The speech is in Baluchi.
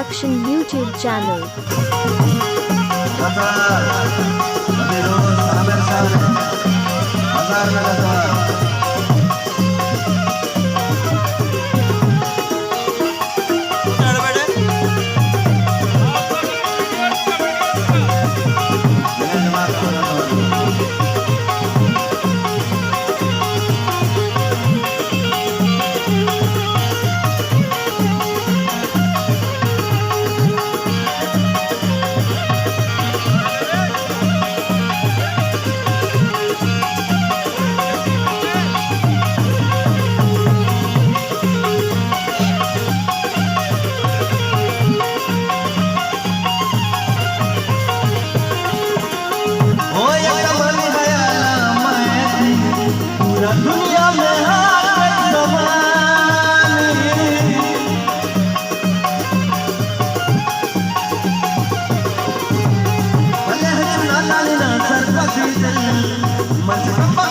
Production YouTube channel. ہزار، ابھی روز عامر خان، ہزار میں لگا۔ او یک من خیال میں پورا دنیا میں ہر زمانے۔ بلے ہچ نہ لالینا سرپدی دل، من